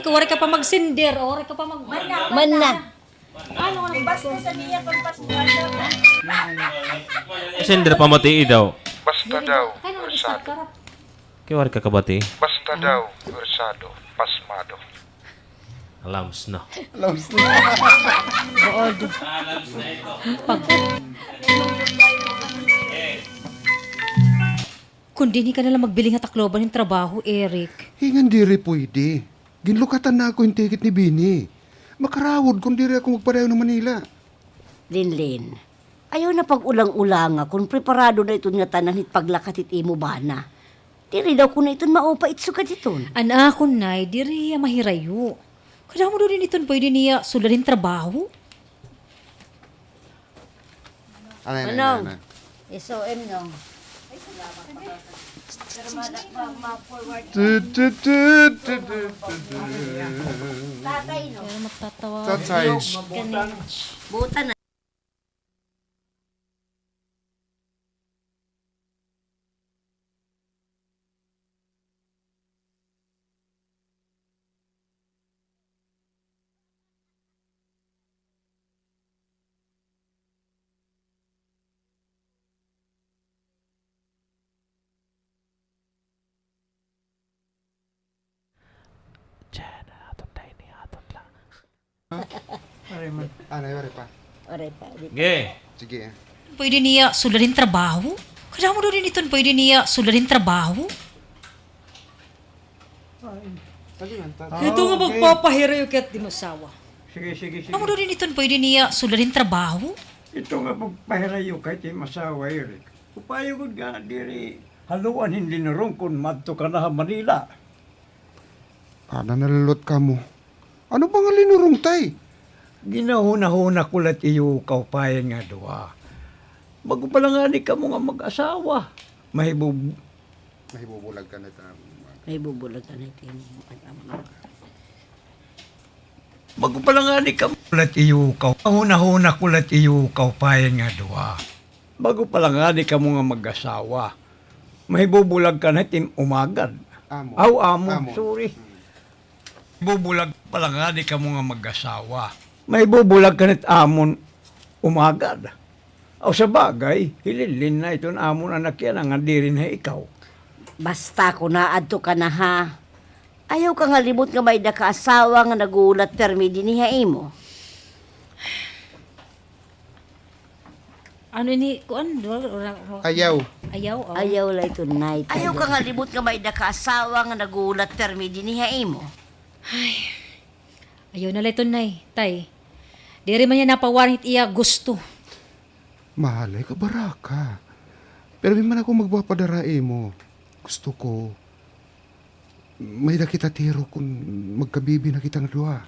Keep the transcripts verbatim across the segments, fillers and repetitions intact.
Waray ka pa magsinder, waray ka pa mag-, man na. Ano nga nagbasto sa niya pagpasok? Sinder pa mati daw. Basta daw, kaya naman versado. Kay waray ka kabati. Basta daw, versado, pasmado. Alams na. Alams na. Buod. Pag- Kon dinhi ka na la magbilin ha Tacloban hin trabaho, Eric. Ngan diri puyde. Ginlukatan na ako hin ticket ni Bini. Makarawod kon diri ako magpadayon ha Manila. Linlin, ayaw na pag-ulang-ulanga kon preparado na iton ngatanan hit paglakat hit imo bana. Diri daw kuno iton maupa it sugad hiton. An akon, Nay, diri hiya mahirayo. Kadamo daw dinhi iton puyde niya sudlan hin trabaho. Ano, ano, ano, Manong, ano? S O M, no? Tu, tu, tu. Tatay, no? Pero magtatawa. Tatay. Buta na. Diyan, aton tayo ni aton lang. Waray man. Ano, waray pa? Waray pa. Ge. Sige, ah. Puyde niya sudlan hin trabaho? Kadamo daw dinhi iton puyde niya sudlan hin trabaho? Ay. Dali man, ta- Ito nga magpapahirayo kay it imo asawa. Sige, sige, sige. Kadamo daw dinhi iton puyde niya sudlan hin trabaho? Ito nga magpahirayo kay it imo asawa, Eric. Upayo gud nga diri haluan hin linurong kon madto ka na ha Manila. Ada na la liwat kamo. Ano ba nga linurong, tay? Ginahunahuna ko la it iyo kaupayan nga duha. Bag-o pa la ngani kamo nga mag-asawa. Mahibub- Mahibubulag ka na it amo. Mahibubulag ka na it amo. Bag-o pa la ngani kamo la it iyo kau-, hunahuna ko la it iyo kaupayan nga duha. Bag-o pa la ngani kamo nga mag-asawa. Mahibubulag ka na it im umagad. Amo. Aw, amo. Amo. Sorry. Hmm. Mahibubulag pa la ngani kamo nga mag-asawa. Mahibubulag ka na it amon umagad. Aw, sa bagay, hi Linlin na iton amon anak yana nga diri na ikaw. Basta kon aadto ka na, ha. Ayaw ka nga limot nga may-ada ka asawa nga naghuhulat pirmi dinhi ha imo. Ano ini, kuan? Ayaw. Ayaw, oh. Ayaw la iton, Nay. Ayaw ka nga limot nga may-ada ka asawa nga naghuhulat pirmi dinhi ha imo. Ay. Ayaw na la iton, Nay, Tay. Diri man hiya napawaran hit iya gusto. Mahalay ka, baraka. Pirmi man ako magpapadara ha imo. Gusto ko, may-ada kita tiro kon magkabibi na kita nga duha.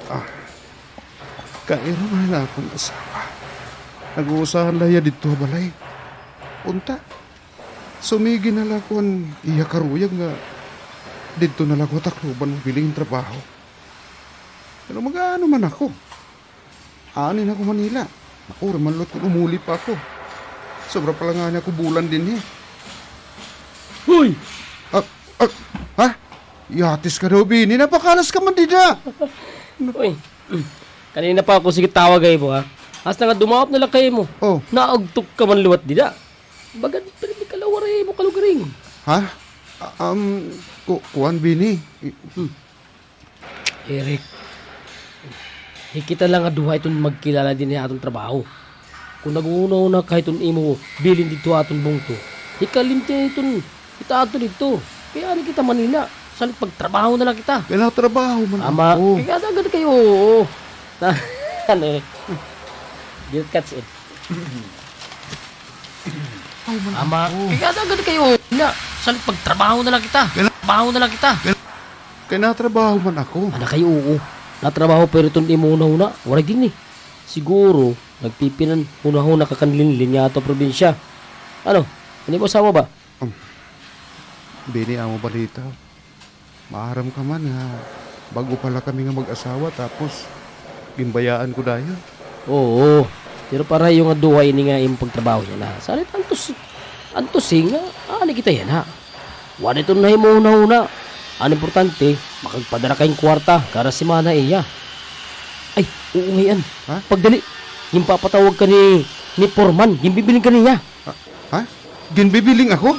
Ah. Kairo man an akon asawa. Nag-uusahan la hiya didto ha balay. Unta, sumigi na la ako han iya karuyag nga didto na la ako ha Tacloban magbilin hin trabaho. Pero mag-aano man ako? Aanin ako Manila. Naku, waray man liwat kon umuli pa ako. Sobra pa la ngani ako bulan dinhi. Hoy! Ah, ah, ha? Yatis ka daw, Bini. Napakalas ka man dida. Uy, kanina pa ako sige tawag ha imo, ha? Hasta nga dumawat na la ka ha imo. Oh. Naagtok ka man liwat dida. Baga pirmi ka la waray ha imo kalugaringon. Ha? Ah, um, ku-, kuan, Bini. Hmm. Eric, hi kita la nga duha iton magkilala dinhi ha aton trabaho. Kon naghunahuna ka hiton imo bilin didto ha aton bungto, hikalimti na iton kita adto didto. Kay aanin kita Manila, salit pagtrabaho na la kita. Kay natrabaho man ako. Kay agad-agad kay oo. Ano eh. Guilt cuts eh. Ama, kay agad-agad kay oo na. Salit pagtrabaho na la kita. Trabaho na la kita. Kay natrabaho man ako. Ana kay oo. Natrabaho pero iton imo hunahuna, waray dinhi. Siguro, nagpipinanhunahuna ka kan Linlin nga adto ha probinsya. Ano? An imo asawa ba? Um, Bini, amo balita. Maaram ka man nga bag-o pa la kami nga mag-asawa, tapos ginbayaan ko dayon. Oo, pero para ha iyo nga duha ini nga imo pagtrabaho yana. Salit antos, antos nga, ani kita yana. Waray ito nahimo hunahuna. An importante, makagpadara ka hin kwarta kada semana iya. Ay, oo ngay-an. Ha? Pagdali, ginpapatawag ka ni, ni Foreman, ginbibiling ka niya. Ha? Ha? Ginbibiling ako?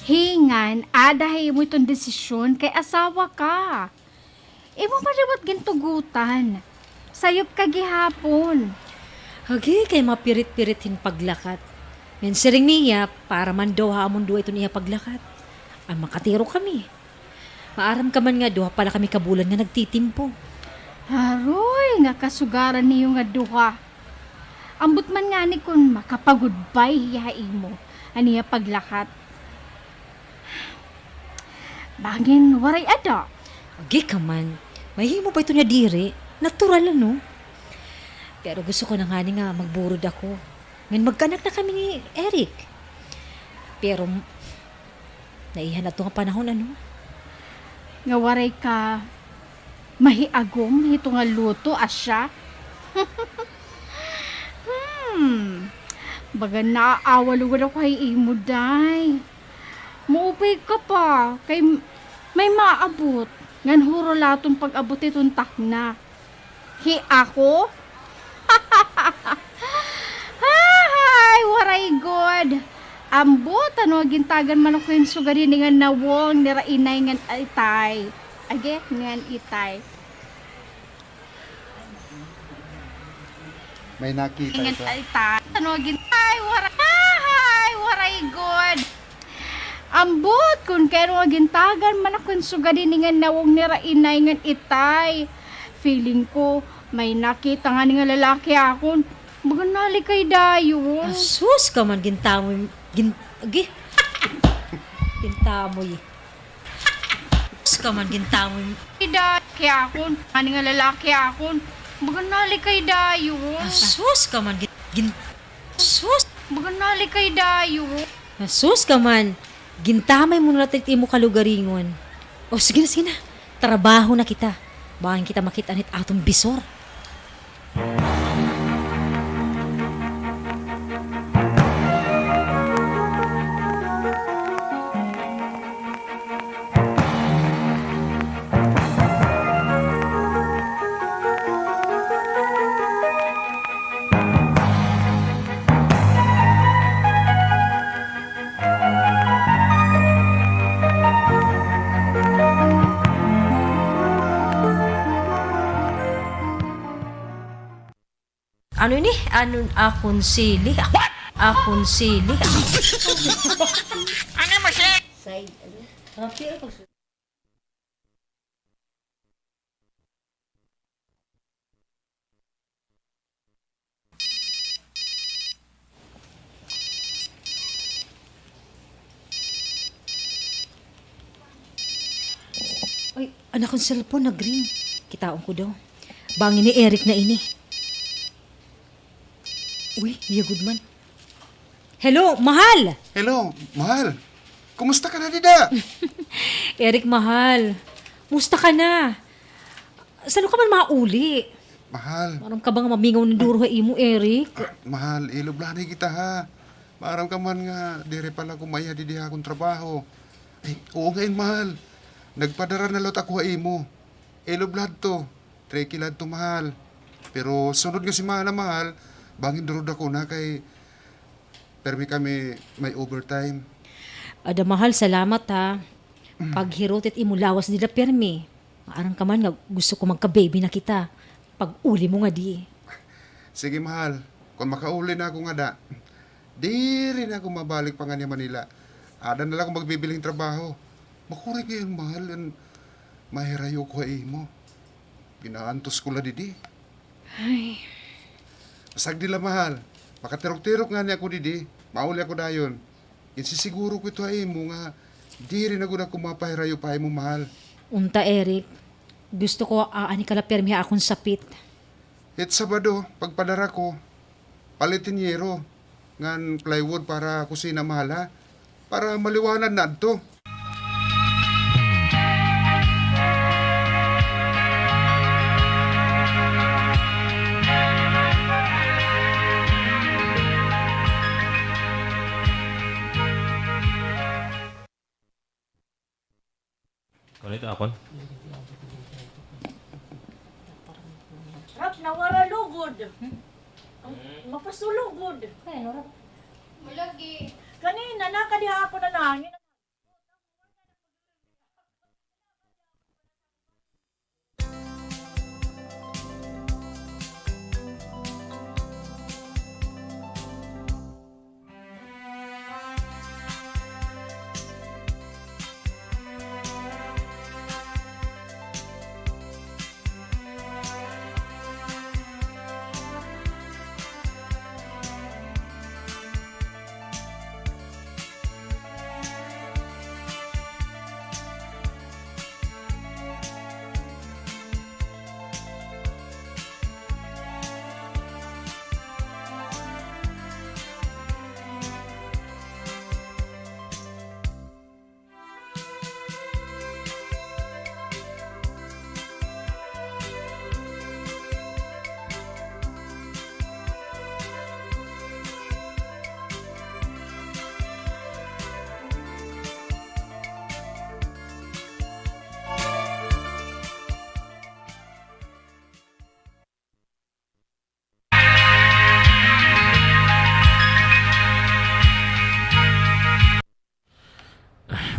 Hingan, ada ha imo iton desisyon kay asawa ka. Imo man liwat gintugotan. Sayop ka gihapon. Agi, kay mapirit-pirit hin paglakat. Ngan siring niya, para man daw ha amon duha iton iya paglakat. An makatiro kami. Maaram ka man nga duha pa la kami ka bulan nga nagtitimpo. Aroy, nga kasugaran niyo nga duha. Ambot man ngani kon makapagudbay hiya ha imo an iya paglakat. Bangin waray ada. Agi ka man. Mahimo ba ito nga diri? Natural, ano? Pero gusto ko na ngani nga magburod ako. Ngan magkaanak na kami ni Eric. Pero naiha na ito nga panahon, ano? Nga waray ka mahiagom hito nga luto, asya? Hmm. Baga naaawa lugod ako ha imo, day. Maupay ka pa, kay may maabot. Ngan huro la iton pag-abot hiton takna. Hi ako? Hahay, waray gud. Ambot, ano, gintagan man ako hin sugad hini nga nawong nira inay ngan itay. Agi, ngan itay. May nakita ito. Ay, waray. Ay, waray gud. Ambot, kon kay ano nga gintagan man ako hin sugad hini nga nawong nira inay ngan itay. Feeling ko, may nakita ngani nga lalaki ha akon. Baga nalikay dayon. Ah, sus ka man, gintamoy, gin-, gi-, gintamoy. Sus ka man, gintamoy. Ida, kay akon. Ani nga lalaki akon. Baga nalikay dayon. Ah, sus ka man, gin-, gin-, sus. Baga nalikay dayon. Ah, sus ka man. Gintamay mo na la it imo kalugaringon. O, sige na, sige na. Trabaho na kita. Bangin kita makit-an hit aton bisor. Ano ini? Ano akon sili? What? Akon sili? Ano mo siya? Side, ano? Rapi, ay, pag- Ay, an akon cellphone nag-ring. Kitaon ko daw. Bangin ni Eric na ini. Uy, iya gud man. Hello, mahal! Hello, mahal. Kumusta ka na dida? Eric, mahal. Musta ka na? San-o ka man mauli? Mahal. Maaram ka ba nga mamingaw na duro ha imo, Eric? Ah, mahal, ilob la anay kita, ha. Maaram ka man nga diri pa la ako maiha didi ha akon trabaho. Ay, oo ngay-an, mahal. Nagpadara na liwat ako ha imo. Ilob la adto. Tricky la adto, mahal. Pero sunod nga semana, mahal, bangin durod ako na kay permi kami may overtime. Ada, mahal, salamat, ha. Paghirot it imo lawas dida pirmi. Maaram ka man nga gusto ko magka-baby na kita. Pag-uli mo ngadi. Sige, mahal. Kon makauli na ako ngada, diri na ako mabalik pa nganhi ha Manila. Ada na la ako magbibilin hin trabaho. Makuray ngay-an, mahal, an mahirayo ko ha imo. Ginaantos ko la didi. Ay. Sagdi la, mahal. Makatirok-tirok ngani ako didi. Mauli ako dayon. Insisiguro ko ito ha imo nga diri na gud ako mapahirayo pa ha imo, mahal. Unta, Eric, gusto ko aanhi ka la pirmi ha akon sapit. It Sabado, pagpadara ko, palit hin yero ngan plywood para kusina, mahal, ha? Para maliwanag na adto. Kuan ito akon. Rap, nawara lugod. Mapasulugod. Kay ano, Rap? Malagi. Kanina, nakadiha ako nanangin.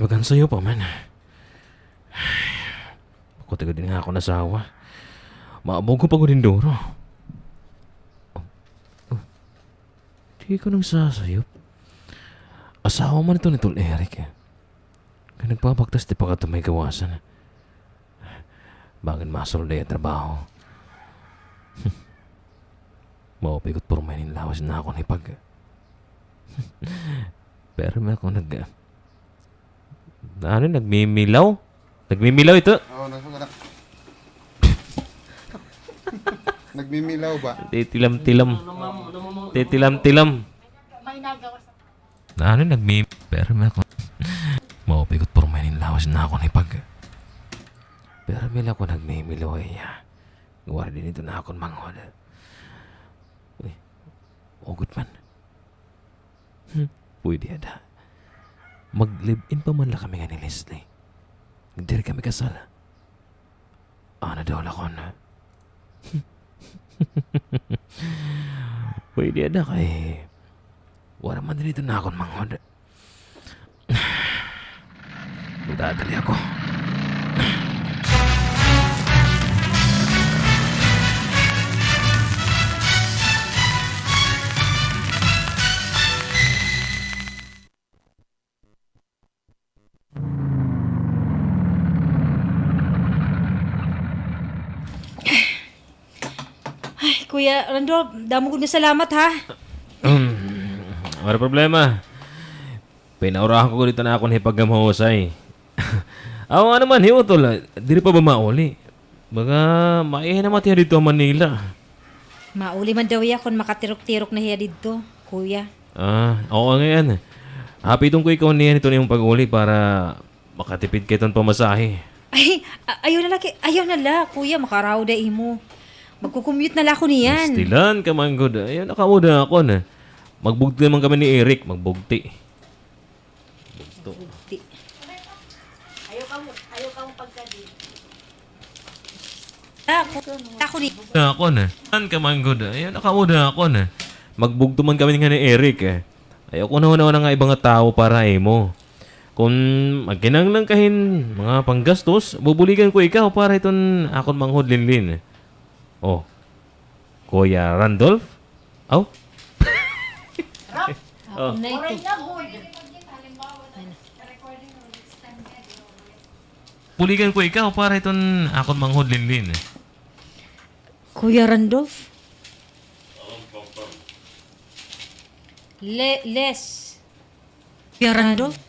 Bagan sayo pa man. Ako, taga din nga akon asawa. Maabog ko pa gud hin duro. Oh, oh. Di ko nagsasayop. Asawa man ito ni Tol Eric, eh. Kay nagpabaktas ti pakadto may gawasan. Bangin masulod iya trabaho. Maupay ko porma hin lawas na akon hipag. Pero may ako nag-, ano, nagmimilaw? Nagmimilaw ito? Oo, nagmimilaw. Nagmimilaw ba? Titilam-tilam. Titilam-tilam. Ano, nagmi-, pero may ako, maupay ko porma hin lawas na akon hipag. Pero may ako nagmimilaw, ay, ah. Waray dinhi ito na akon manghod. Uy, hugot man. Hmm, pwede ada. Mag-live-in pa man la kami ngan ni Leslie. Diri kami kasal. Ana daw la kon. Pwede ada kay waray man dinhi ito na akon manghod. Magdadali ako. Ay, Kuya Randolph, damo gud nga salamat, ha? Waray problema. Pinaurahan ko gud ito na akon hipagkamahusay. Aw, ano man, hi Utol, diri pa ba mauli? Baga, maihi na man hiya didto ha Manila. Mauli man daw hiya kon makatirok-tirok na hiya didto, Kuya. Ah, oo ngay-an. Hapiton ko ikaw niyan hiton imo pag-uli para makatipid ka hiton pamasahe. Ay, a-, ayaw na la, ki-, ayaw na la, Kuya, makaraot ha imo. Magko-commute na la ako niyan. Pastilan ka man gud. Ayaw na kamo ha akon. Magbugti man kami ni Eric, magbugti. Bugto. Bugti. Ayaw kamo, ayaw kamo pagkadi. Ako, ako ni. Ako na. An ka man gud. Ayaw na kamo ha akon. Magbugto man kami nga ni Eric, eh. Ayaw ko na hunahuna nga iba nga tawo para imo. Kon magkinahanglan ka hin mga panggastos, bubuligan ko ikaw para hiton akon manghod Linlin. Oh. Kuya Randolph? Aw? Oh. Ako na ito. Buligan ko ikaw para hiton akon manghod Linlin. Kuya Randolph? Le-, Les. Kuya Randolph?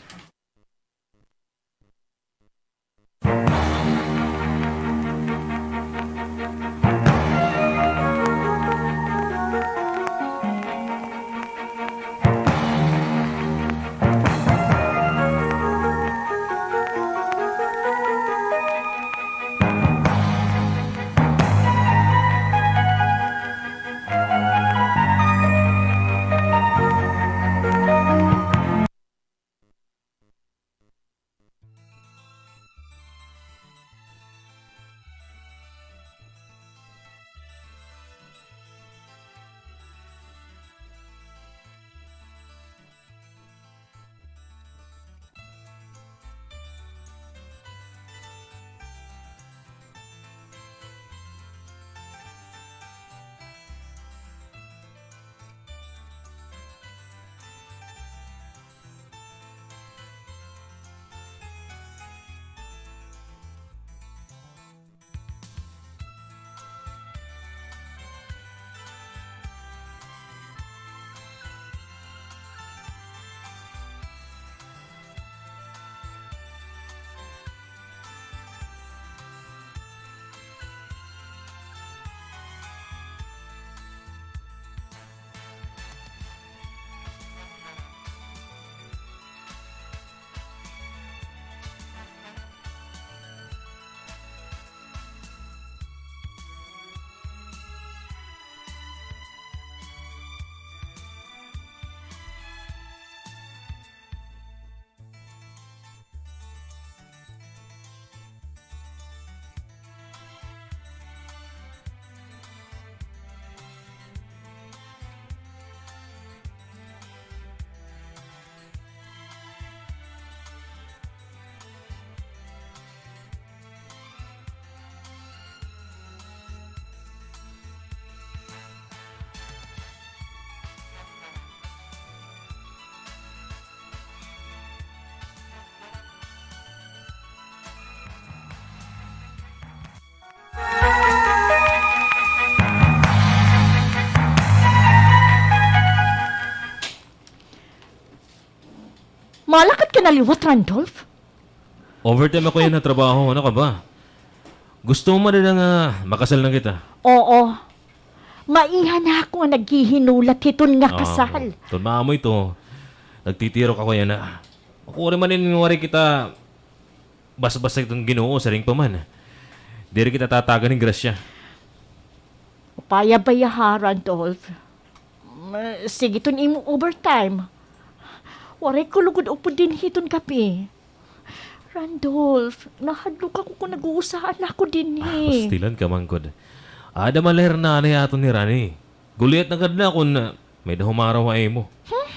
Malakat ka na liwat, Randolph? Overtime ako yana ha trabaho. Ano ka ba? Gusto mo man dida nga makasal na kita? Oo. Maiha na ako nga naghihinulat hiton nga kasal. Kon maamoy ito, nagtitirok ako yana. Makuri man ini waray kita basbasa hiton Ginoo, siring pa man. Diri kita tatagan hin grasya. Upaya baya ha, Randolph. Mm, sige iton imo overtime. Waray ko lugod upod dinhi hiton gab-i. Randolph, nahadlok ako kon nag-uusahan ako dinhi. Ah, pastilan ka man gud. Aada man la hira nanay aton ni Rani. Guliat na gad na kon, ah, may-ada humaraw ha imo. Hmm?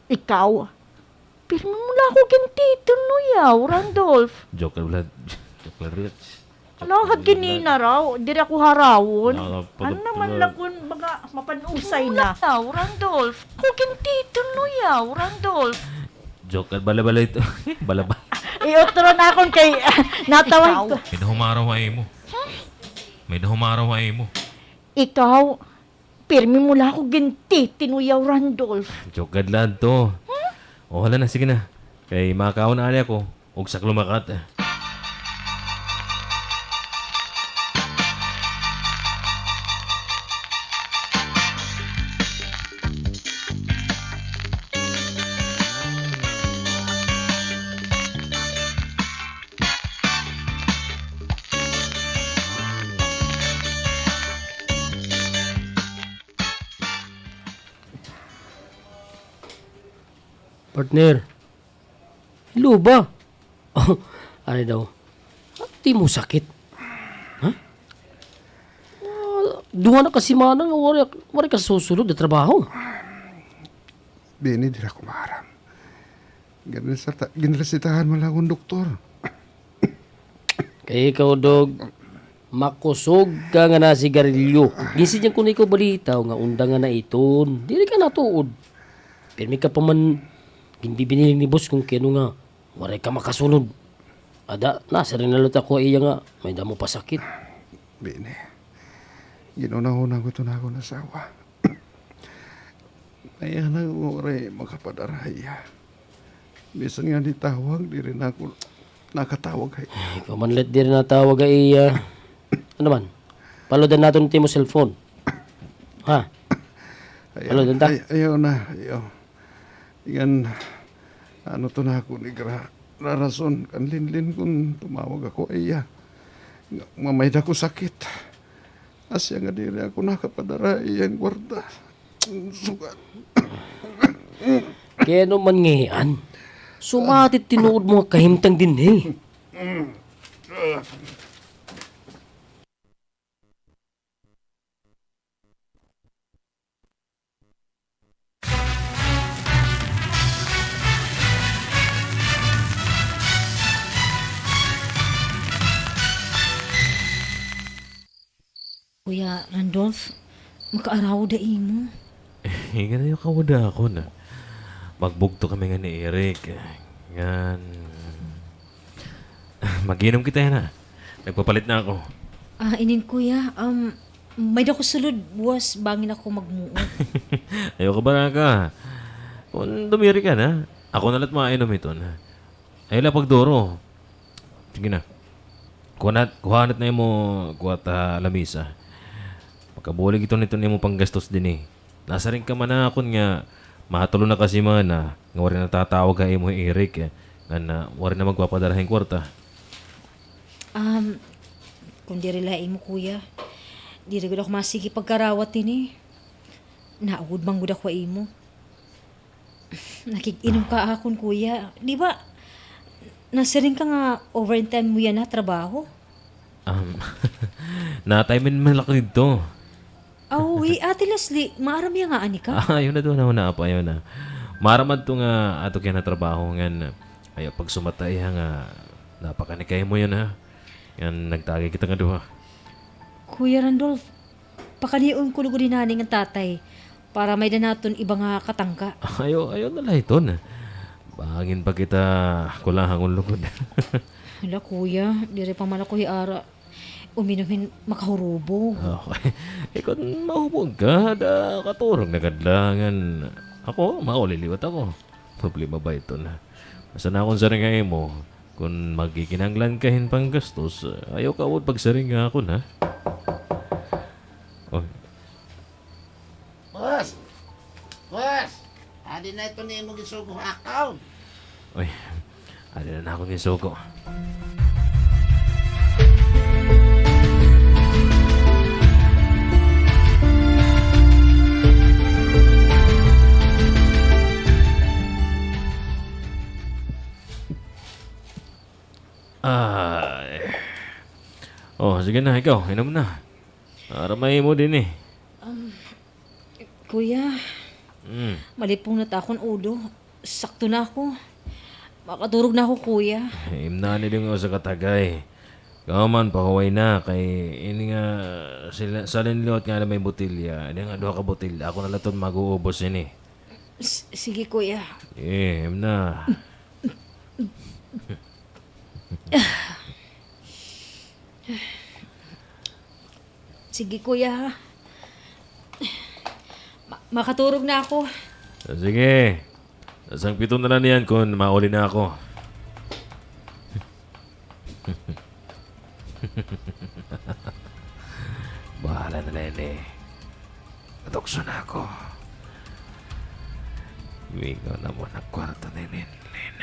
Ikaw? Pirmi mo la ako gintitinuyaw, Randolph. Joke la, joke la, Rich. Ano ka ginina raw? Diri ako harawon. Ano naman la kon baga mapanusay na. Raw, Randolph. Ako gintitinuyaw, Randolph. Joke, bala-bala ito. Bala-bala. Iutro na akon kay natawa ito. May-ada humaraw ha imo. May-ada humaraw ha imo. Ikaw, pirmi mo la ako gintitinuyaw, Randolph. Joke gad la adto. Hmm? O, hala na, sige na. Kay makaon na ani ako. Ugsa ak lumakat. Partner. Hello ba? Ano daw? Di mo sakit? Ha? Ah, duha na ka semana nga waray, waray ka susulod ha trabaho. Bini, diri ako maaram. Ginreseta-, ginresetahan man la akon doktor. Kay ikaw, Dog, makusog ka nga nasigarilyo. Ginsidngan ko na ikaw balita nga unda nga na iton. Diri ka natuod. Pirmi ka pa man ginbibiniling ni boss kon kay ano nga waray ka makasunod. Ada, nasiring na liwat ako ha iya nga may-ada mo pasakit. Bini, ginhunahuna ko iton akon asawa. Nahiya na nga waray makapadara ha iya. Bisan nga nitawag, diri na ako nakatawag ha iya. Ay, ikaw man la it diri natawag ha iya. Ano man? Paludan naton it imo cellphone. Ha? Ayaw, paludan ta? Ay-, ayaw na, ayaw. Ngan, ano to na ako ni gra-, rarason kan Linlin kon tumawag ako ha iya. Nga, may-ada ko sakit. Asya nga diri ako nakapadara ha iya hin kwarta. Sugad. Kay ano man ngay-an? Sumati it tinuod mo nga kahimtang dinhi. Kuya Randolph, makaarawod ha imo. Ngan ayaw ka awod ha akon, ha. Magbugto kami ngan ni Eric. Ngan mag-iinom kita yana. Nagpapalit na ako. Ah, inin, kuya, um, may-ada ko sulod buwas bangin ako magmuot. Ayaw kabaraka. Kon dumiri ka na, ako na la it mainom iton. Ayaw la pagduro. Sige na. Kuha na, kuha na it na imo kuwat ha lamisa. Makabulig iton, iton imo panggastos dinhi. Nasiring ka man ha akon nga mahatulo na ka semana nga waray natatawag ha imo hi Eric, eh. Ngan, ah, waray na magpapadara hin kwarta. Um, kon diri la ha imo, kuya, diri gud ako masigi pagkarawat hini. Naawod man gud ako ha imo. Nakig-inom ka ha akon, kuya. Di ba, nasiring ka nga overtime mo yana trabaho? Um, natay man man ako didto. Aw, hi Ate Leslie, maaram hiya nga anhi ka? Ah, ayaw na, ayaw na, apa, ayaw na. Maaram adto nga adto ka yana trabaho, ngan ayaw pagsumata ha iya nga napakani ka ha imo yana, ha? Ngan nagtagay kita nga duha. Kuya Randolph, pakanion ko lugod hi Nanay ngan Tatay para may-ada naton iba nga katangka. Ayaw, ayaw na la iton. Bangin pa kita kulangon lugod. Hala, kuya, diri pa man ako hiara uminom hin makahurubog. Okay. Eh, kon mahubog ka, ada katurog na gad la ngan ako, mauli liwat ako. Problema ba iton? Basta an akon siring ha imo, kon magkikinahanglan ka hin panggastos, ayaw ka awod pagsiring ha akon, ha? Oh. Boss! Boss! Adi na iton imo ginsugo ha akon. Uy, adi na an akon ginsugo. Ay. Oh, sige na, ikaw, inom na. Aram ha imo dinhi. Um, kuya, mm, malipong na it akon ulo. Sakto na ako. Makaturog na ako, kuya. Imnani dinhi nga usa ka tagay. Ikaw man, pahuway na kay ini nga sila, salin liwat nga may botelya. Ini nga duha ka botelya. Ako na la iton mag-uubos ini. S-, sige, kuya. Eh, imna. Sige, kuya, ha? Ma-, makaturog na ako. Sige. Sangpiton na la niyan kon mauli na ako. Bahala na la ini. Matukso na ako. Mingaw na man an kwarto ni Linlin.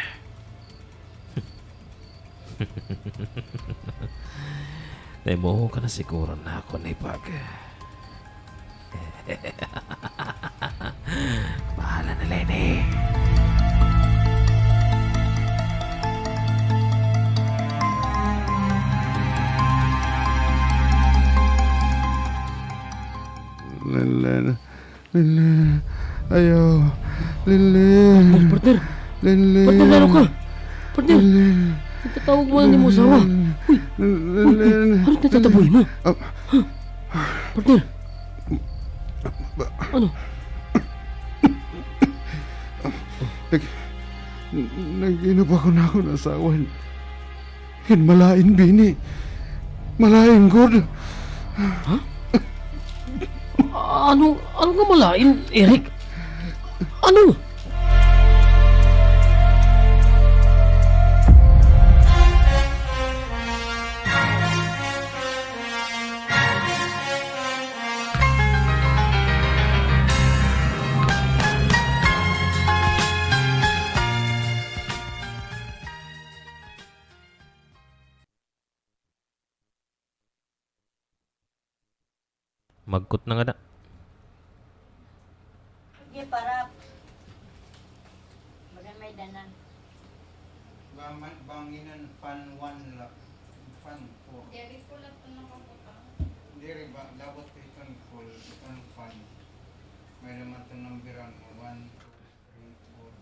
Nahimuho ka na siguro nga ako ini pag- Bahala na la ini. Linlin. Linlin. Ayaw. Linlin. Oh, partner. Linlin. Partner, ano ka? Partner, Linlin. Natatawag mo na an imo asawa. Uy, uy, uy, ano it natataboy mo? Ah. Partner. Ano? Nag-, nag-inop ako han akon asawa. Hin malain, Bini. Malain gud. Ha? Ano, ano nga malain, Eric? Ano? Magkot na ngada. Sige, para bagan may dana. Ba-, ma-, banginan fan one la, fan two. Diri ko lang ito nakabutang. Diri ba, labot ko iton cool, iton fan. May naman ito numberan mo, one, two, three, four.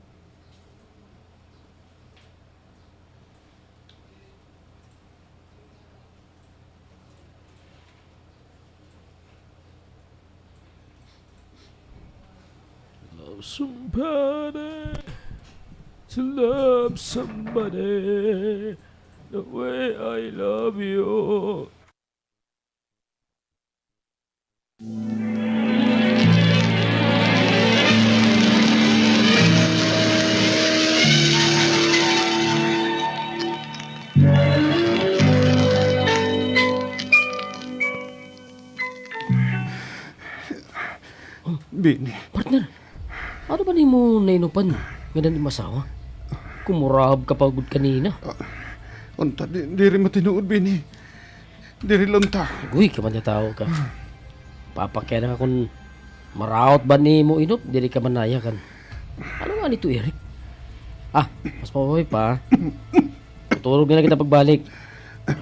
Love somebody to love somebody the way I love you. Bini. Partner, ano ba nimo nainopan ngada an imo asawa? Kumurahab ka pa gud kanina. Ah, unta, di-, diri matinuod, Bini. Diri la unta. Agoy ka man nga tawo ka. Papakiana ka kon maraot ba nimo inop, diri ka manayakan. Ano ngani ito, Eric? Ah, mas maupay pa. Tutulog na la kita pagbalik.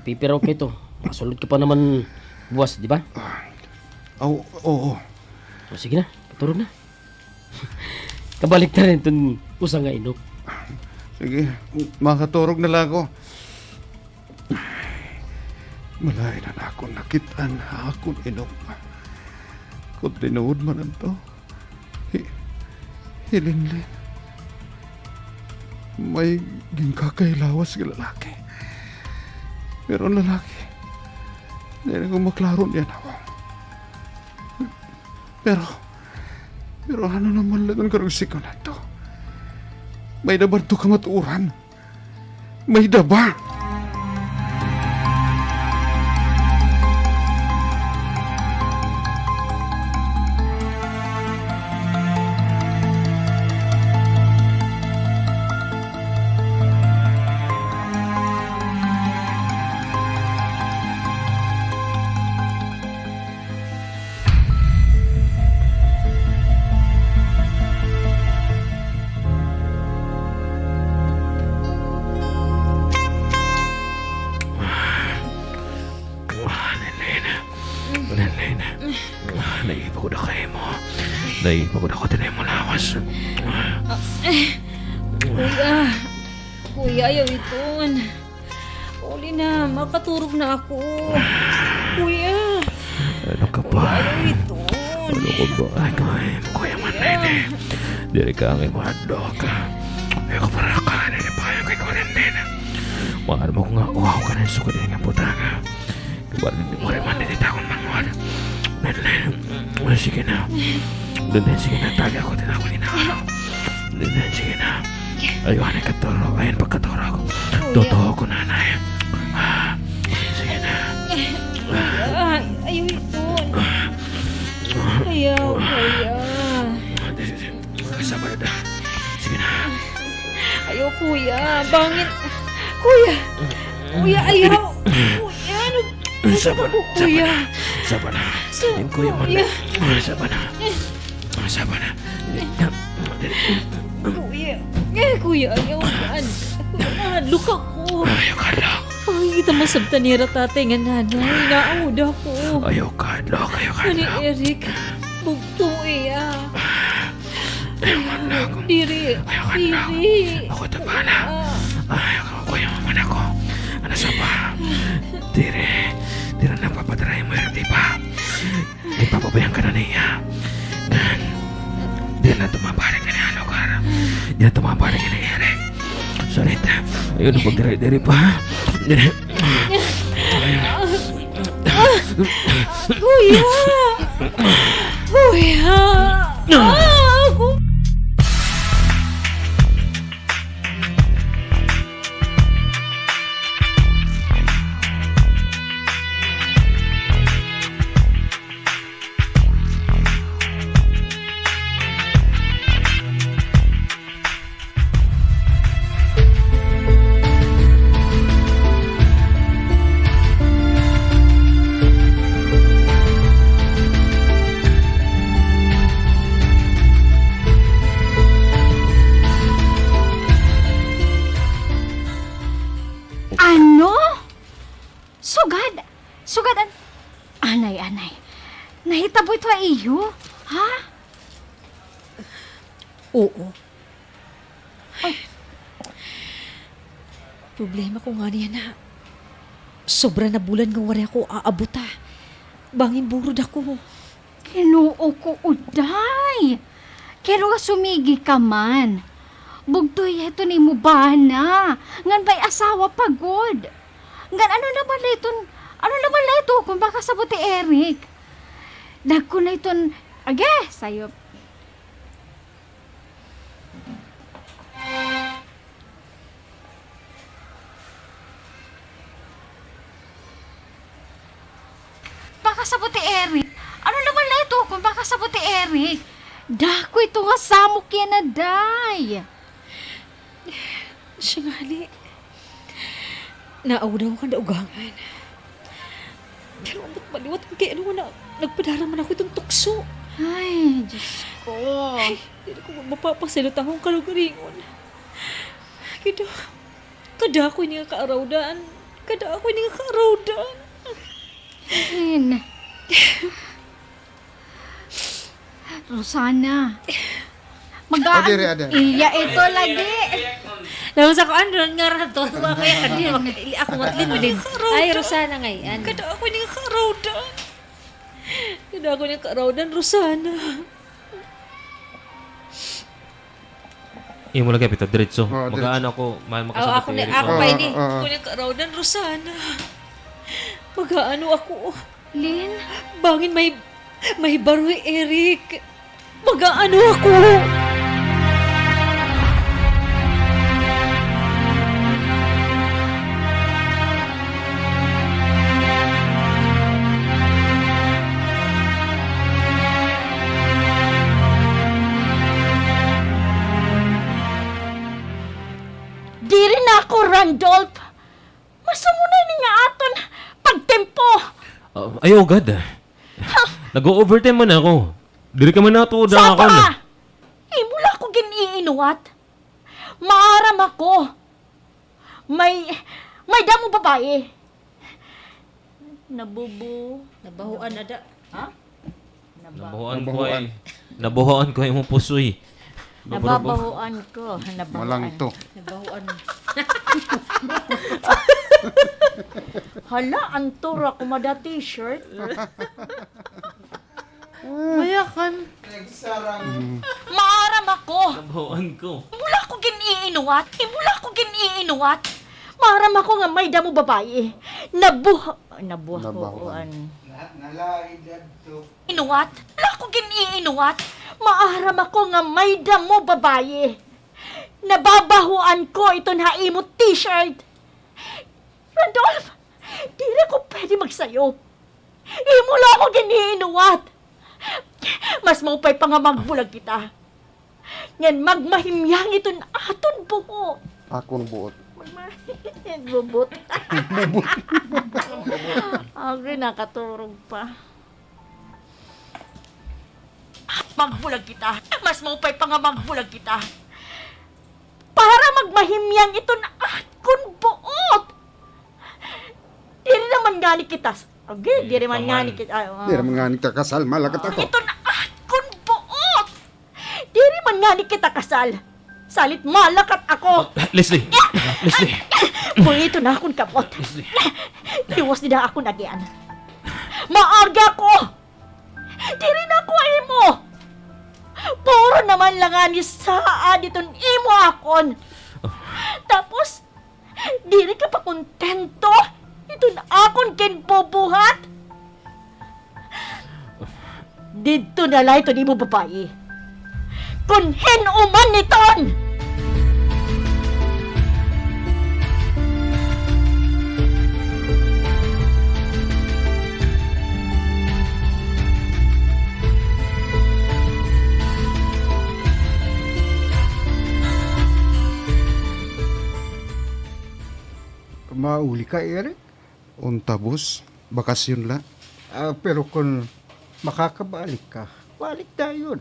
Pipiraw ka ito. Masulod ka pa naman buwas, di ba? Aw, oo. O, sige na, patulog na. Kabalik na la iton usa nga inop. Sige, makaturog na la ako. Malain an akon nakit-an ha akon inop. Kon tinuod man adto, hi-, hi Linlin may ginkakailawas nga lalaki. Pero an lalaki, diri ko maklaro niyan ako. Pero, pero ano naman la iton karuyag sikon adto? May-ada ba adto kamatuoran? May-ada ba? Ah, Linlin. Linlin. Ah, naiiba gud ako ha imo. Naiiba gud ako ha imo lawas. Ah, eh. Kuya. Kuya, ayaw iton. Uli na, makaturog na ako. Kuya. Ano ka ba? Kuya, ayaw iton. Ano ka ba? Ay, kuya, kuya man na ini. Diri ka ang imo hadlok. Ayaw ka para ka, diri pa kayo kay kunin din. Maaram ako nga, uhaw ka na sugad ini nga butanga. Wala, wala man diri takon manghod. Dali, dali. Sige na. Dali, sige na. Taga ko din ako ni Nano. Dali, sige na. Ayaw, anay katurog. Ayaw pagkaturog. Kuya. Totoo ko, nanay. Ah, sige na. Kuya, ayaw iton. Ayaw, kuya. Dali, dali. Kasaba na da. Sige na. Ayaw, kuya. Bangin. Kuya. Kuya, ayaw. Kuya, ano? Saba na, kuya. Saba na. Saba na. Kuya. Saba na. Saba na. Kuya. Eh, kuya, ayaw. Kuya, nahadlok ako. Ayaw ka lang. Pakikita man sabta nira tatay nga nanay, naawod ako. Ayaw ka, Dok, ayaw ka, Dok. Ani, Eric, bugto iya. Ayaw ka na ako. Diri. Ayaw ka na ako. Diri. Ako ito bahala. Ah. Ayaw ka, kuya, mama na ako. Ano sa ba? Diri. Diri na papadarahin mo, Eric, di ba? Ipapabayaan ka na niya. Ngan, diri na ito mabalik ini nga lugar. Diri na ito mabalik ini, Eric. Sulit. Ayaw na pagdiri-diri pa. Diri. Kuya! Kuya! Ah, ako. Ano? Sugad? Sugad an-, anay, anay. Nahitabo ito ha iyo? Ha? Oo. Ay. Problema ko ngani yana, sobra na bulan nga waray ako aabot, ha. Bangin burod ako. Ginoo ko, Uday! Kay ano nga sumigi ka man? Bugto hiya hiton imo bana, ngan may asawa pa gud. Ngan ano naman la iton, ano naman la ito kon makasabot hi Eric? Dagko na iton, agi, sayop. Makasabot hi Eric. Ano naman la ito kon makasabot hi Eric? Dako ito nga samok yana, day. Siya ngani. Naawdaw ko han daugangan. Pero ambot maliwat kay ano nga na, nagpadara man ako hiton tukso. Ay, Diyos ko. Ay, diri ko man mapapasaylo an akon kalugaringon. Kay da-, kadako ini nga kaarawdan. Kadako ini nga kaarawdan. Lin. Rosana. Magaan. O, diri, ada. Iya ito lagi. Lawas ako, ano, nga rato. Ako, ya, kadi, ako, matlin, matlin. Ay, Rosana ngay-an. Kadako ini nga kaarawdan. Kadako ini nga kaarawdan, Rosana. Imo lagi, pito, diretso. Oo, diretso. Mag-aano ako, ma-, makasabot ako ni Eric. Ako pa ini. Oo, oo. Ako ni kaarawdan, Rosana. Mag-aano ako? Lin? Bangin may, may baro hi Eric. Mag-aano ako? Diri na ako, Randolph. Masumo na ini nga aton pagtimpo. Ah, ayaw gad. Ha? Nag-o-overtime man ako. Diri ka man natuod ha akon. Sapa? Imo la ako gin-iinuwat. Maaram ako. May, may damo babaye. Nabubu-, nabahuan na da-, ha? Naba-, nabahuan ko ay. Nabahuan. Nabahuan ko ay imo pusoy. Nababahuan ko. Nabahuan. Malangto. Nabahuan. Hala, antura ko mada t-shirt. Mayakan. Maaram ako. Nabahoan ko. Imo la ako gin-iinuwat. Imo la ako gin-iinuwat. Maaram ako nga may damo babaye. Nabuh-, nabuhaoan. Nabahoan. Na-, nalaid adto. Inuwat. Imo la ako gin-iinuwat. Maaram ako nga may damo babaye. Nababahoan ko iton ha imo t-shirt. Randolph, diri ako pwede magsayop. Imo la ako gin-iinuwat. Mas maupay pa nga magbulag kita. Ngan magmahimyang iton aton buhok. Akon buot. Magma-, bubot. Bubot. Agay, nakaturog pa. Magbulag kita. Mas maupay pa nga magbulag kita. Para magmahimyang iton akon buot. Diri naman ngani kita s-, agi, diri man ngani kita, ah, diri man ngani kita kasal, malakat ako. Iton akon buot. Diri man Tani kita kasal. Salit malakat ako. Ah, Leslie! Leslie! Buhiton na akon kamot. Leslie! Tiwas dida akon agian. Maaga ko! Diri na ko imo! Puro naman la ngani saad iton imo akon. Tapos, diri ka pa kontento iton akon ginbubuhat? Didto na la iton imo babayi. Kon hin-o man iton! Mauli ka, Eric? Unta, boss, bakasyon la. Ah, pero kon makakabalik ka, balik dayon.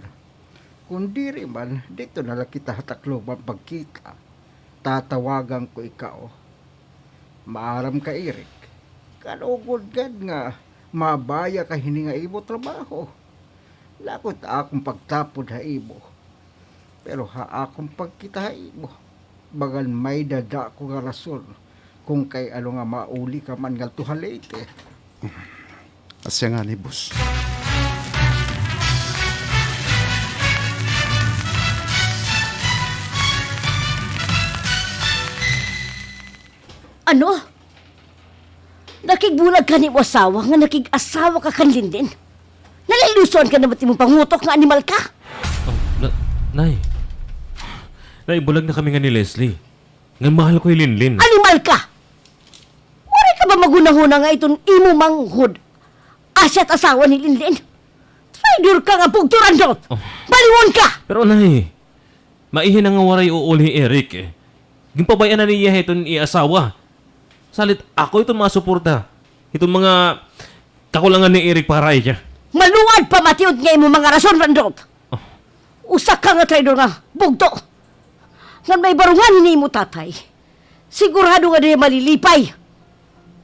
Kon diri man, didto na la kita ha Tacloban pagkita. Tatawagan ko ikaw. Maaram ka, Eric. Kalugod gad nga mabaya ka hini nga imo trabaho. Lagot ha akon pagtapod ha imo. Pero ha akon pagkita ha imo, bagan may-ada ako nga rason kon kay ano nga mauli ka man ngadto ha Leyte. Asya ngani, boss. Ano? Nakigbulag ka han imo asawa nga nakig-asawa ka kan Linlin? Nalilusoan ka na ba it imo pangutok nga animal ka? Oh, na-, Nay. Nay, bulag na kami nga ni Leslie. Ngan mahal ko hi Linlin. Animal ka! Waray ka ba maghunahuna nga iton imo manghod asya it asawa ni Linlin? Traidor ka nga bugto, Randolph! Oh. Baliwon ka! Pero, Nay, maihi na nga waray uuli hi Eric. Ginpabay-an na niya iton iya asawa. Salit ako iton masuporta hiton mga kakulangan ni Eric para ha iya. Maluad pamatiod nga imo mga rason, Randolph! Oh. Usa ka nga traidor nga bugto. Ngan may barungan hini imo tatay. Sigurado nga diri malilipay.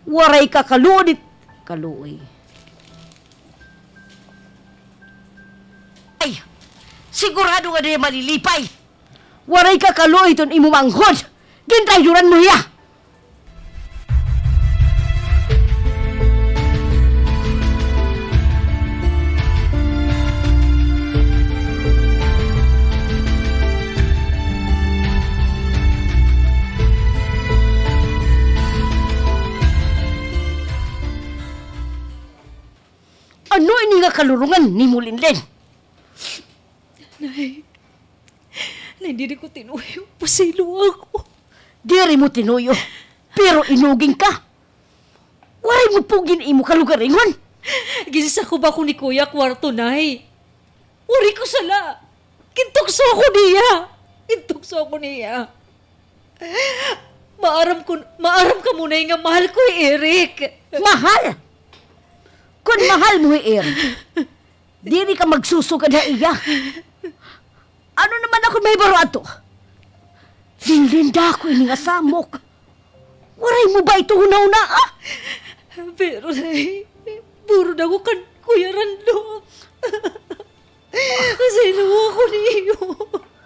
Waray ka kaluoy, kaluoy. Ay, sigurado nga diri malilipay. Waray ka kaluoy hiton imo manghod. Gintraydoran mo hiya. Ano ini nga kalurongan nimo, Linlin? Nay, Nay, diri ko tinuyo. Pasayloa ako. Diri mo tinuyo, pero inuging ka. Waray mo pugi an imo kalugaringon. Ginsakob ako ni Kuya ha kwarto, Nay. Waray ko sala. Gintukso ako niya. Gintukso ako niya. Maaram ko, maaram kamo, Nay, nga mahal ko hi Eric. Mahal? Kon mahal mo hi Eric, diri ka magsusugad ha iya. Ano naman ako mahibaro adto? Linlin, dako ini nga samok. Waray mo ba ito hunahunaa? Pero, Nay, burod ako kan Kuya Randolph. Pasayloa ako niyo.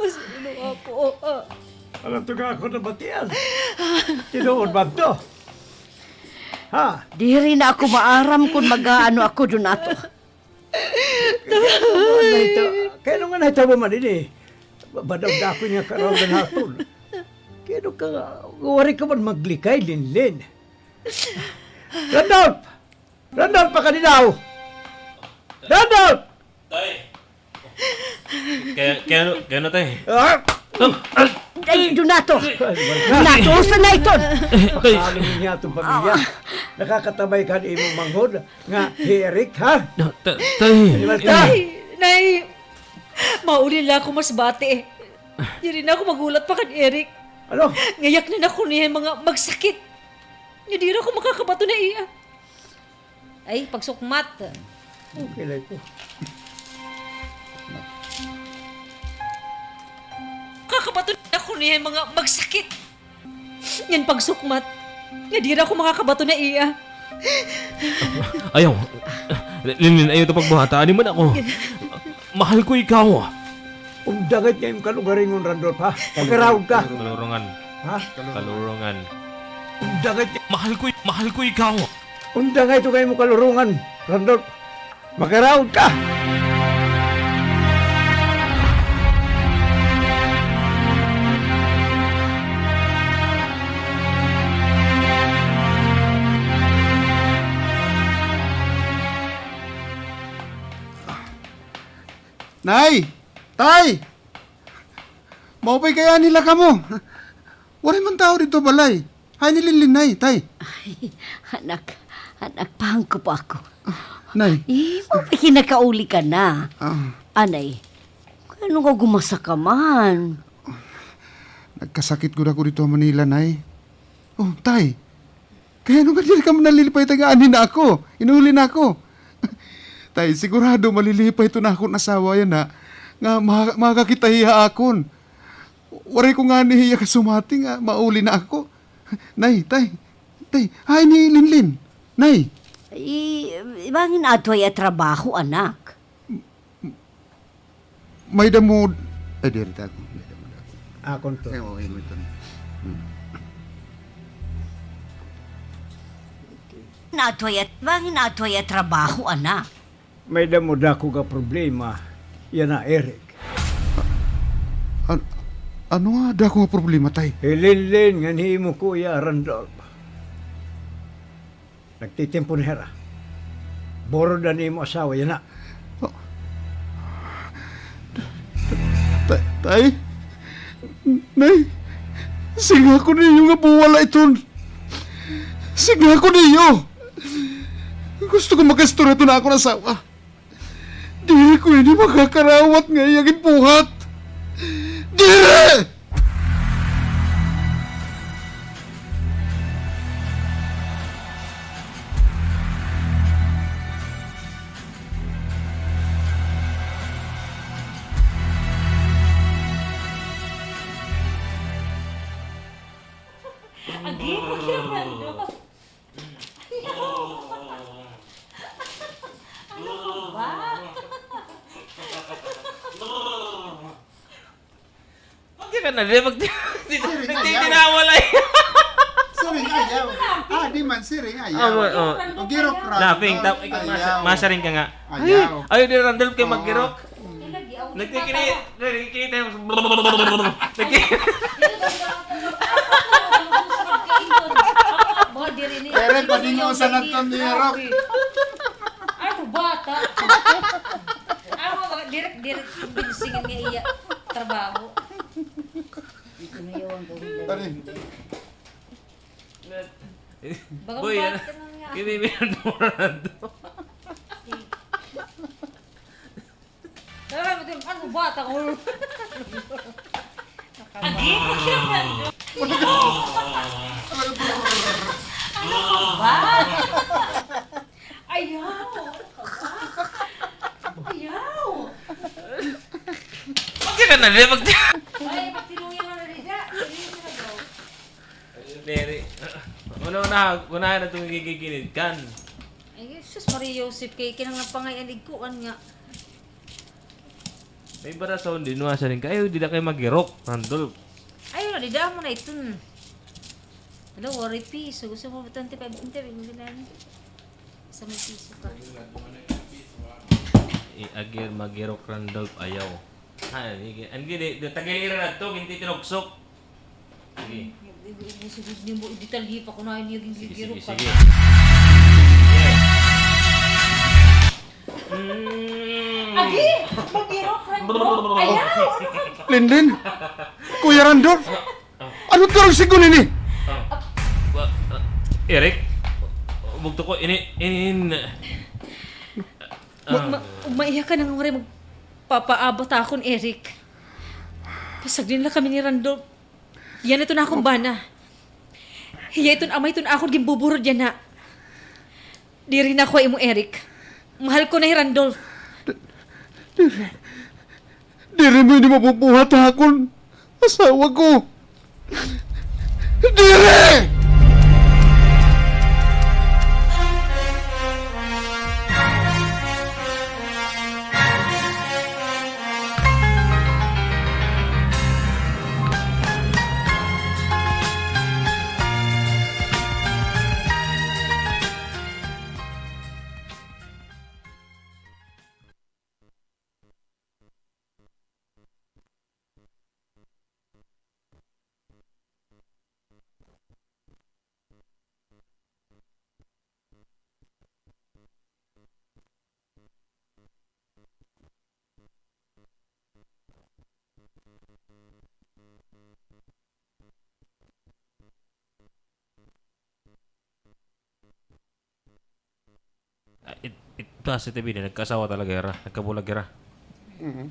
Pasayloa ako. Ano ito nga ako nabatian? Tinuod ba ito? Ha? Diri na ako maaram kon mag-aano ako, Donato. Kay ano nga nahitabo man ini? Ba-, badaw dako niya karon nga hapon. Kay ano ka, waray ka man maglikay, Linlin. Randolph! Randolph, pakadi daw! Randolph! Tay! Kay, kay ano, kay ano, tay? Ah! Ay, Donato! Donato, usa na iton! Tay! Ano niya itong pamilya? Nakakatabay ka han imong manghod nga hi Eric, ha? Ta-, tay! Animal ka! Nay! Nay! Mauli la ako mas bati. Diri na ako maghulat pa kan Eric. Ano? Nga yaknan ako niya mga magsakit. Nga diri ako makakabaton ha iya. Ay, pagsukmat. Okay la ito. Kakabaton ako niya mga magsakit. Ngan pagsukmat nga diri ako makakabaton ha iya. Ayaw. Linlin, ayaw ta pagbuhata. Adi man ako. Mahal ko ikaw. Dangay it nga imo kalugaringon, Randolph, ha? Makaraog ka. Kalurungan. Ha? Kalurungan. Dangay it nga... Mahal ko, mahal ko ikaw. Undangay ito nga imo kalurungan, Randolph. Makaraog ka! Nay! Tay! Maupay kay anhi la kamo. Waray man tawo didto ha balay. Hain hi Linlin, Nay, Tay? Ay, anak, anak, pahangko pa ako. Ah, Nay. Eh, maupay kay nakauli ka na. Ah. Anay, kay ano nga gumasa ka man? Nagkasakit gud ako didto ha Manila, Nay. Oh, Tay. Kay ano nga diri kamo nalilipay, Tay, nga anhi na ako? Inuli na ako. Tay, sigurado malilipay iton akon asawa yana, nga ma-, makakita hiya ha akon. Waray ko ngani hiya kasumati nga mauli na ako. Nay, Tay, Tay, hain hi Linlin? Nay! I-, bangin adto ha iya trabaho, anak. May-ada mo, ay, diri ta ako. May-ada mo, ako. Akon to. Ay, oo, imo ito. Hmm. Adto ha iya, bangin adto ha iya trabaho, anak. May-ada mo dako nga problema yana, Eric. An-, ano nga dako nga problema, Tay? Hi Linlin ngan hi imo kuya, Randolph. Nagtitimpo na hira. Burod an imo asawa yana. Ta-, Tay? Nay, singa ko niyo nga buwala iton. Singa ko niyo. Gusto ko makaistorya iton akon asawa. Diri ko ini makakarawat nga iya ginbuhat. Diri! Agi, pakiramdam. Ayaw. Ano ka ba? Pag ka na, di, pag, di, di, nagtitinawalay. Siring ayaw. Ah, di man, siring ayaw. Ah, oo. Pag-irok ra. Laughing, tap-, ikaw, mas-, masaring ka nga. Ayaw. Ay, ayaw, di, Randolph, kay mag-irok. Nagkikini-, nagkikini tayo. Nagki- Pero pwede niyo sa naton ni Rock. Ano, bata? Ako, direk, direk, binsingin nga iya trabaho. Ano? Boy, bata ano? Nga. Kini, may nagmura na to. Tara, ano, bata ko. Agi, pakiramdam. Ano ka ba? Ayaw. Ayaw. Pag ka na, pag- Ay, pagtinuya na rin, da. Tinuya na daw. Diri. Una, una, unahan na itong gigigilid kan. Ay, Jesus, Maria Joseph, kay kinahanglan pa nga iyanig kuan nga. May bara sa undi, nuwa siya rin ka. Ayaw, dida kay mag-irok, Randolph. Ayaw na, dida mo na iton. Hello, waray piso. Gusto mo ba twenty-five, twenty-five, hindi na yan. Sa may piso ka. I-agir, mag-irok, Randolph, ayaw. Ha, hindi, hindi, di, di, tagilira na ito, hindi tinugsok. Sige. Sige, sige, sige. Sige. Mm. Agi, mag-irok, Randolph. Ayaw, ano ka? Linlin? Kuya Randolph? Ano karong sigon ini? Ah, wa-, ah, Eric? Bugto ko, ini, ini, in-, ma-, ah. Ma-, maiha ka na nga waray magpapaabot akon, Eric. Pasagdi na la kami ni Randolph. Yana iton akon bana. Hiya iton ama iton akon ginbuburod yana. Diri na ako imo, Eric. Mahal ko na hi Randolph. Di-, diri. Diri mo ini mabubuhat ha akon asawa ko. Diri! Positive ini, nagkaasawa talaga hira, nagkabulag hira. Mhm.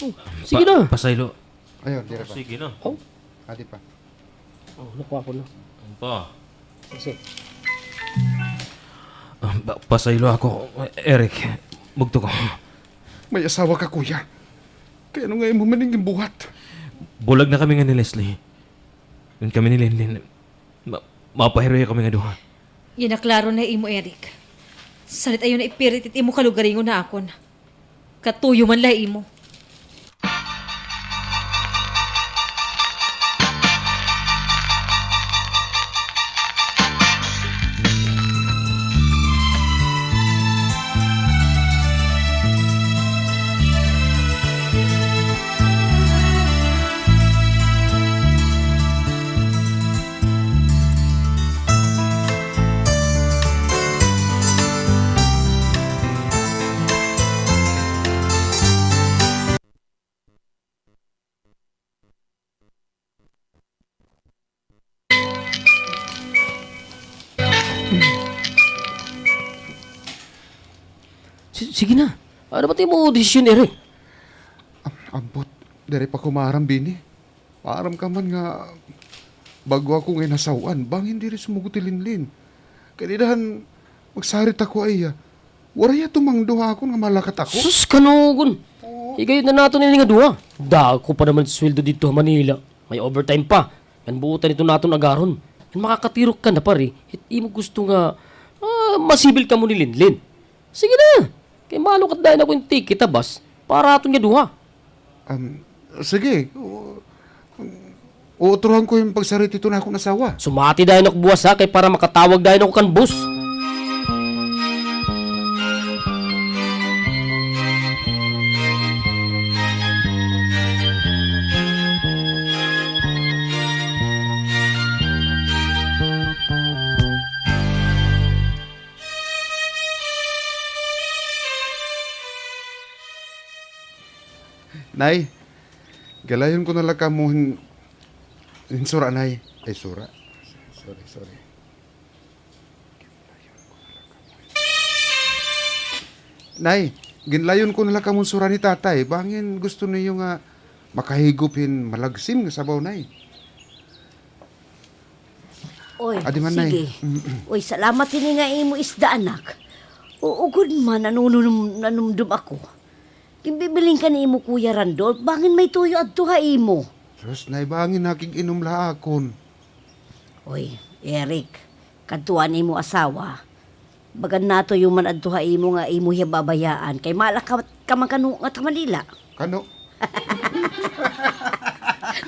Oh, sige na. Pasaylo. Ayon, diri pa. Sige na. Oh. Adi pa. Oh, nakuha ko na. Ano pa? Sige. Ah, pa-, pasaylo ako, Eric. Bugto ko. May asawa ka, kuya. Kay ano nga imo man ini ginbuhat? Bulag na kami nga ni Leslie. Ngan kami ni Linlin, ma-, mapahiruya kami nga duha. Yana klaro na imo, Eric. Salit ayaw na ipirit it imo kalugaringon ha akon. Katuyo man la imo. Si-, sige na. Ano ba it imo desisyon, Eric? Am-, ambot, diri pa ko maaram dinhi. Maaram ka man nga bag-o ako nga inasaw-an, bangin diri sumugot hi Linlin. Kay dida han magsarit ako ha iya, waray iya tumangdo ha akon nga malakat ako. Sus, kanugon. Oo. Higayon na naton ini nga duha. Dako pa naman sweldo didto ha Manila. May overtime pa. Ngan buotan ito naton agaron. Ngan makakatirok ka na, pare. Hit imo gusto nga, ah, masibil kamo ni Linlin. Sige na. Kay malukat dayon ako hin ticket ha bus para ha aton nga duha. Um, sige. U-, uutrohan ko hin pagsarit hito han akon asawa. Sumati dayon ako buwas, ha, kay para makatawag dayon ako kan boss. Nay, galayon ko na la kamo hin, hin sura, Nay. Ay, sura. Sorry, sorry. Nay, ginlayon ko na la kamo hin sura ni Tatay. Bangin gusto niyo nga makahigop hin malagsim nga sabaw, Nay. Oy, adi man, Nay. Sige. Mm-mm. Oy, salamat hini nga imo isda, anak. Oo gud man, nanunum-, nanumdom ako. Ginbibilin ka ni imo Kuya Randolph, bangin may tuyo adto ha imo. Sus, Nay, bangin nakig-inom la ha akon. Oy, Eric, kadto an imo asawa. Bagan natuyo man adto ha imo nga imo hiya babayaan, kay malakat ka man kano ngadto ha Manila. Kano?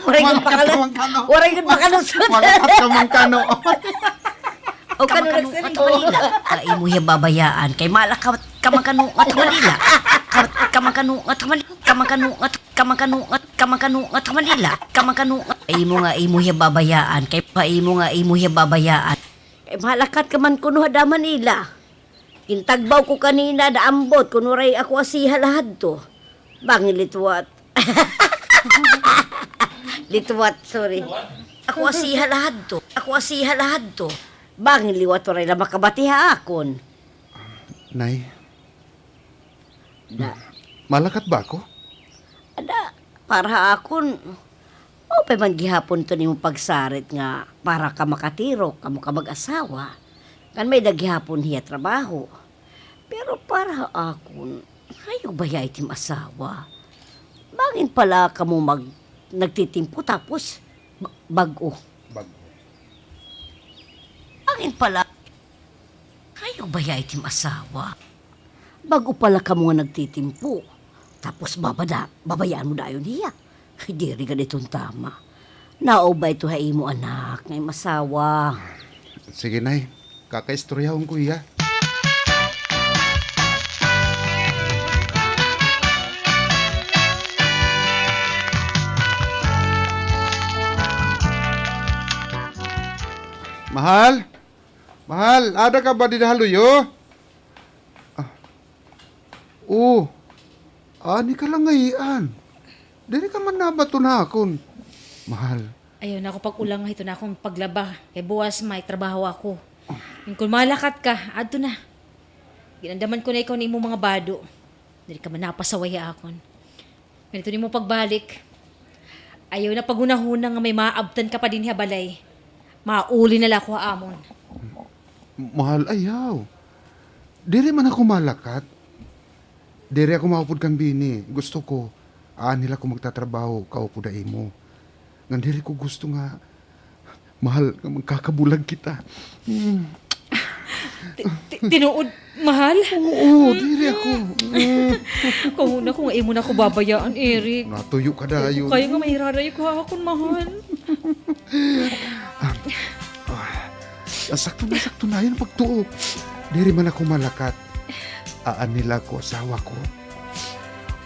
Waray gud makalo-, waray gud makalusot. Malakat ka man kano. O kano nagsiring Manila? Nga imo hiya babayaan, kay malakat ka man kano ngadto ha Manila. Ka man kano ngadto ha Manila. Ka man kano ngadto, ka man kano ngadto, ka man kano ngadto ha Manila. Ka man kano ngadto. Imo nga imo hiya babayaan, kay pa imo nga imo hiya babayaan. Kay malakat ka man kuno ha Manila. Gintagbaw ko kanina, da ambot, kun waray ako asiha la hadto. Bangin litwat. Litwat, sorry. Ako asiha la hadto. Ako asiha la hadto. Bangin liwat waray la makabati ha akon. Nay. Da. Malakat ba ako? Ada, para ha akon, maupay man gihapon iton imo pagsarit nga para ka makatirok, kamo ka mag-asawa. Ngan may-ada gihapon hiya trabaho. Pero para ha akon, ayaw baya it im asawa. Bangin pa la kamo mag-, nagtitimpo tapos ba-, bag-o. Bag-o. Bangin pa la, ayaw baya it im asawa. Bag-o pa la kamo nga nagtitimpo. Tapos babada-, babayaan mo dayon hiya. Ay, diri gad iton tama. Nauba ito ha imo anak nga im asawa. Sige, Nay. Kakaistoryahon ko hiya. Mahal? Mahal, ada ka ba dida ha luyo? Ah. Oh. Ani ka la ngay-an? Diri ka man nabaton ha akon. Mahal. Ayaw na ako pag-ulanga hiton akon paglaba. Kay buwas may trabaho ako. Ngan kon malakat ka, adto na. Ginandaman ko na ikaw han imo mga bado. Diri ka man napasaway ha akon. Ngan hiton imo pagbalik, ayaw na paghunahuna nga may maabtan ka pa dinhi ha balay. Mauli na la ako ha amon. Mahal, ayaw. Diri man ako malakat. Diri ako maupod kan bini. Gusto ko, aanhi la ako magtatrabaho kaupod ha imo. Ngan diri ko gusto nga, mahal, nga magkakabulag kita. Hmm. Ti-, ti-, tinuod, mahal? Oo, diri ako. Hmm. Kahuna ko nga imo na ako babayaan, Eric. Natuyo ka dayon. Kay nga mahiraray ka ha akon, mahal. Ah, sakto na, sakto na. Ayaw na pagtuo. Diri man ako malakat. Aanhi la ako, asawa ko.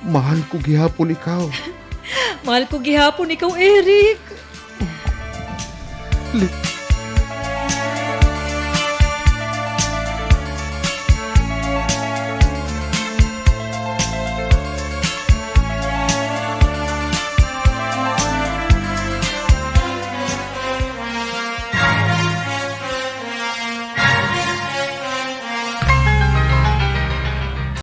Mahal ko gihapon ikaw. Mahal ko gihapon ikaw, Eric. Li-